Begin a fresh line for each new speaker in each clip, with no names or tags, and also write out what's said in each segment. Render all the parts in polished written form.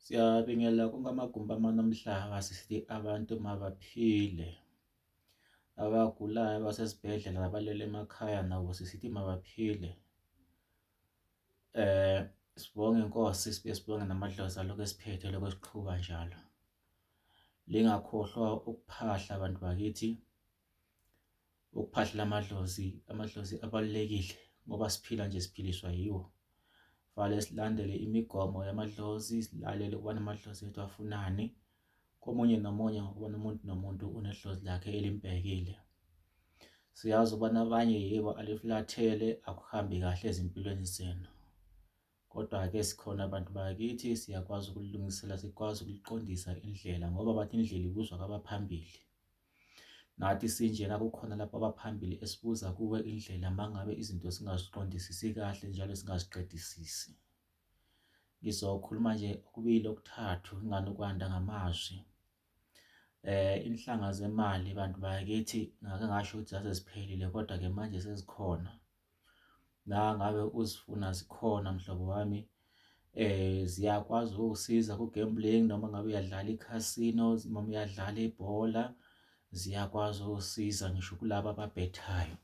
Siyabingelela konke amagumbi amane omhlaba sisithi abantu mabaphile. Abagulayo abasesibhedlela nabalele emakhaya nabo sisithi mabaphile. Eh sibonge inkosi sibuye sibonge namadlozi alokhu esiphethe lokhu esiqhuba njalo. Lingakhohlwa ukuphahla abantu bakithi. Ukuphahlela amadlozi, amadlozi abalulekile ngoba siphila nje siphiliswa yiwo. Fanele silandele imigomo yamadlozi, silalele ukubana amadlozi ethu afunani komunye nomunye ngokuba umuntu nomuntu unedlozi lakhe elimbhekile. Siyazi ukubana abanye yebo alifulathele akuhambi kahle ezimpilweni zenu. Kodwa-ke sikhona bantu bakithi siyakwazi ukulungisela sikwazi ukuliqondisa indlela ngoba bathi indlela ibuzwa kwabaphambili. Nathi sinjena kukhona lapho abaphambili esibuza kuwe indlela mangabe izinto singaziqondisisi kahle njalo singaziqedisisi. Ngizokhuluma nje okubili okuthathu ingane ukwanda ngamazwi. Inhlanga zemali bantu bakithi ngake ngasho ukuthi zase ziphelile kodwa ke manje sezikhona. La ngabe uzifuna zikhona mhlobo wami ziyakwazi ukukusiza ku-gambling noma ngabe uyadlala i-casino noma uyadlala ibhola ziyakwazi ukukusiza ngisho kulaba ababhethayo.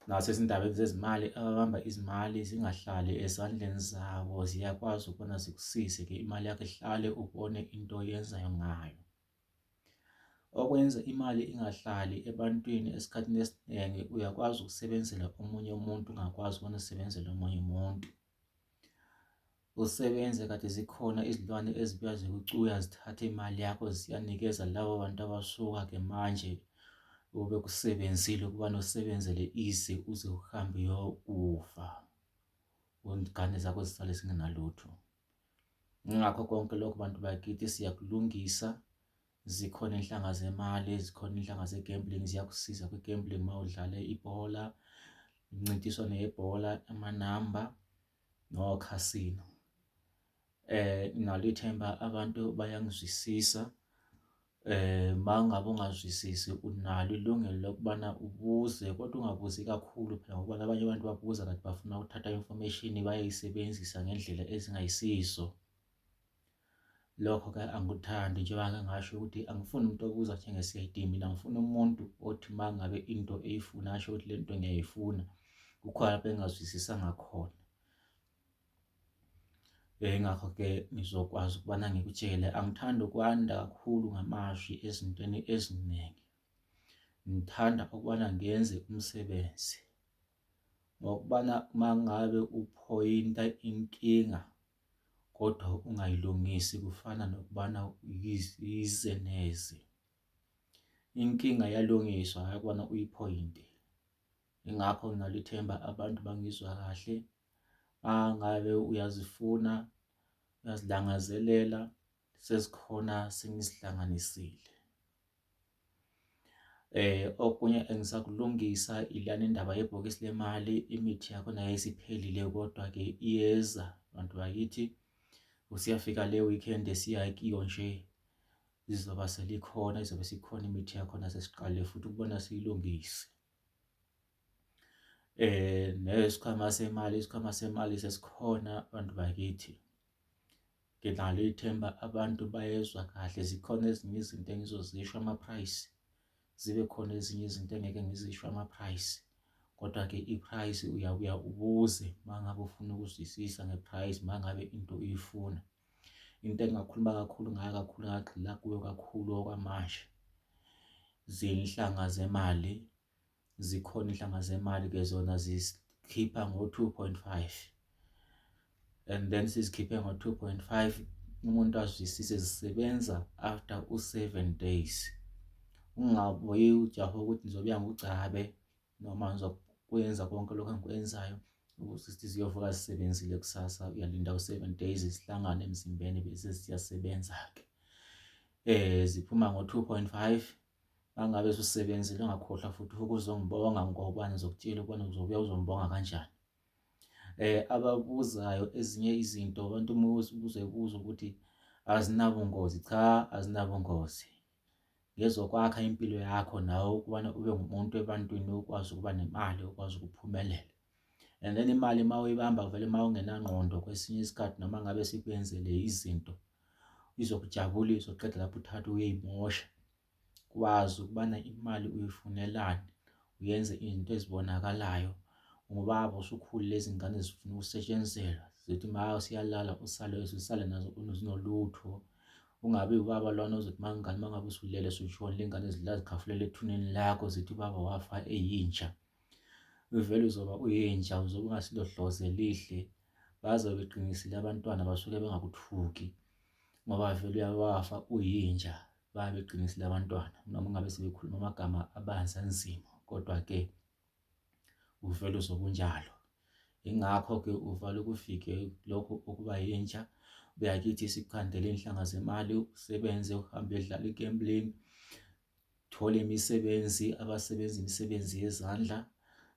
Nasezindabeni zezimali ababamba izimali zingahlali ezandleni zabo ziyakwazi ukubona zikusize-ke imali yakho ihlale ubone into oyenzayo ngayo. Okwenza imali ingahlali ebantwini esikhathini esiningi uyakwazi ukusebenzela omunye umuntu ungakwazi ukubona usebenzela omunye umuntu. Usebenze kade zikhona izilwane ezibuya zikucuya zithathe imali yakho ziyanikeza labo bantu abasuka-ke manje ube kusebenzile ukuba nosebenzele ize uze uhambe uyokufa. Izingane zakho zisale zingenalutho. Ngakho konke lokho bantu bakithi siyakulungisa zikhona inhlanga zemali zikhona inhlanga ze-gambling ziyakusiza kwi-gambling uma udlale ibhola imincintiswano yebhola amanamba nokhasino. Nginalo ithemba abantu bayangizwisisa. Uma ngabe ungazwisisi unalo ilungelo lokubana ubuze kodwa ungabuzi kakhulu phela ngoba abanye abantu babuza kanti bafuna ukuthatha i-information bayayisebenzisa ngendlela ezingayisizo. Lokho-ke angikuthandi njengoba ngake ngasho ukuthi angifuni umuntu obuza njenge-C_I_D mina ngifuna umuntu othi uma ngabe into eyifuna asho ukuthi le nto ngiyayifuna kukhona lapho engingazwisisanga khona. Ingakho-ke ngizokwazi ukubana ngikutshele angithandi ukwanda kakhulu ngamazwi ezintweni eziningi. Ngithanda ukubana ngenze umsebenzi ngokubana uma ngabe uphoyinta inkinga kodwa ungayilungisi kufana nokubana yize neze. Inkinga iyalungiswa hhayi ukubana uyiphoyinte. Ingakho nginalo ithemba abantu bangizwa kahle. Mangabe uyazifuna, uyazilangazelela sezikhona sengizihlanganisile. Okunye engisakulungisa ilana indaba yebhokisi lemali, imithi yakhona yayisiphelile kodwa-ke iyeza bantu bakithi. Usiyafika le weekend esiya kiyo nje izoba selikhona, izobe isikhona imithi yakhona sesiqale futhi ukubona siyilungise. Nesikhwama semali, isikhwama semali sesikhona bantu bakithi. Nginalo ithemba abantu bayezwa kahle, zikhona ezinye izinto engizozisho ama-price, zibe khona ezinye izinto engeke ngizisho ama-price. Kodwa-ke i-price uyabuya ubuze uma ngabe ufuna ukuzwisisa nge-price, uma ngabe into uyifuna. Into engingakhuluma kakhulu ngayo kakhulu engagxila kuyo kakhulu okwamanje, zinhlanga zemali zikhona inhlanga zemali-ke zona zikhipha ngo-2.5 and then sizikhiphe ngo-2.5 umuntu azwisise zisebenza after u-7 days. Ungabuyi ujahe ukuthi ngizobuya ngigcabe noma ngizokwenza konke lokhu engikwenzayo ukuze sithi ziyovuka zisebenzile kusasa. Uyalinda u-7 days zihlangane emzimbeni bese ziyasebenza-ke. Ziphuma ngo-2.5 Mangabe ususebenzile ungakhohlwa futhi ukuzongibonga ngoba ngizokutshela ukubana uzobuya uzongibonga kanjani. Ababuzayo ezinye izinto abantu uma ubuze ukuthi azinabungozi, cha azinabungozi. Ngezokwakha impilo yakho nawe ukubana ube ngumuntu ebantwini ukwazi ukuba nemali ukwazi ukuphumelela. And then imali uma uyibamba vele uma ungenangqondo kwesinye isikhathi noma ngabe sikwenzele izinto izokujabulisa uqeda lapho uthathe uyeyimosha. Wazi ukubana imali uyifunelani, uyenze izinto ezibonakalayo ngoba usukhulile izingane zifuna ukusetshenzelwa zithi ma usiyalala usale usale nazo zinolutho. Ungabi ubaba lona ozothi uma ngane uma ngabe usulele usutshonile ingane zidla zikhafulela ethuneni lakho zithi ubaba wafa eyinja. Uvele uzoba uyinja uzobe ungasilo dlozi elihle. Bazobe beqinisile abantwana basuke bengakuthuki ngoba vele uyawafa uyinja. Babe beqinisile abantwana noma ngabe sebekhuluma amagama abanzi anzima kodwa-ke uvele uzobe unjalo. Ingakho-ke uvale kufike lokhu okuba yintsha buyakithi sikukhandele iy'nhlanga zemali usebenze uhambe uyodlala i-gambling thole imisebenzi abasebenza imisebenzi yezandla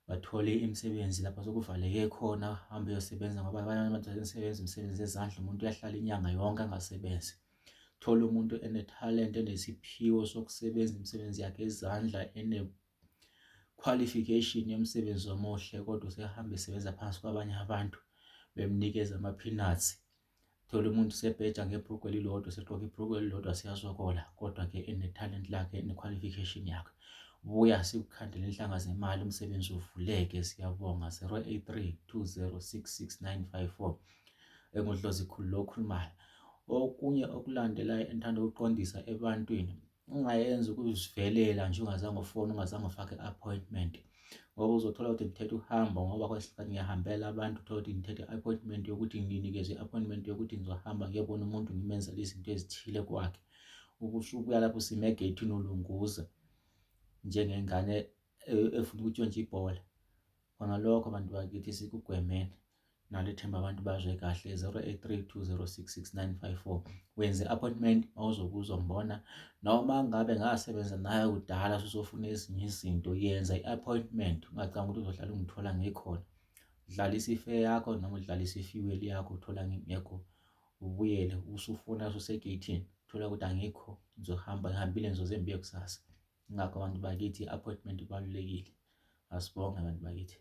bathole imisebenzi lapho sokuvaleke khona hambe uyosebenza ngoba abanye abantu basebenza imisebenzi yezandla umuntu uyahlala inyanga yonke angasebenzi. Thola umuntu enethalente enesiphiwo sokusebenza imisebenzi yakhe yezandla ene-qualification yomsebenzi omuhle kodwa usehamba esebenza phansi kwabanye abantu bemnikeza ama-peanuts. Thola umuntu usebheja ngebhulukwe elilodwa usegqoka ibhulukwe elilodwa siyasokola kodwa-ke enethalente lakhe ene-qualification yakhe. Buya sikukhandele inhlanga zemali umsebenzi uvuleke siyabonga 083 206 6954 engudlozikhulu lo okhulumayo. Okunye okulandelayo engithanda ukuqondisa ebantwini ungayenzi ukuzivelela nje ungazange ufone ungazange ufake i-appointment ngoba uzothola ukuthi ngithethe uhambo ngoba kwesikhathi ngiyahambela abantu uthola ukuthi ngithethe i-appointment yokuthi nginikeze i-appointment yokuthi ngizohamba ngiyobona umuntu ngimenzele izinto ezithile kwakhe ubusubuya lapho sime egeyithini ulunguza njengengane efuna ukutshontsha ibhola khona lokho bantu bakithi sikugwemene Nalo ithemba abantu bazwe kahle 0832066954 wenze appointment mawuzokuzo ngibona noma ngabe ngasebenza naye kudala usuzofuna ezinye izinto yenza i-appointment ungacanga ukuthi uzohlala ungithola ngikhona dlalisa ife yakho noma udlalisa ifuel yakho uthola ngingekho ubuyele usufuna usegeyithini thola ukuthi angikho ngizohamba ngihambile ngizoze ngibuye kusasa ingakho abantu bakithi i-appointment ibalulekile asibonge abantu bakithi.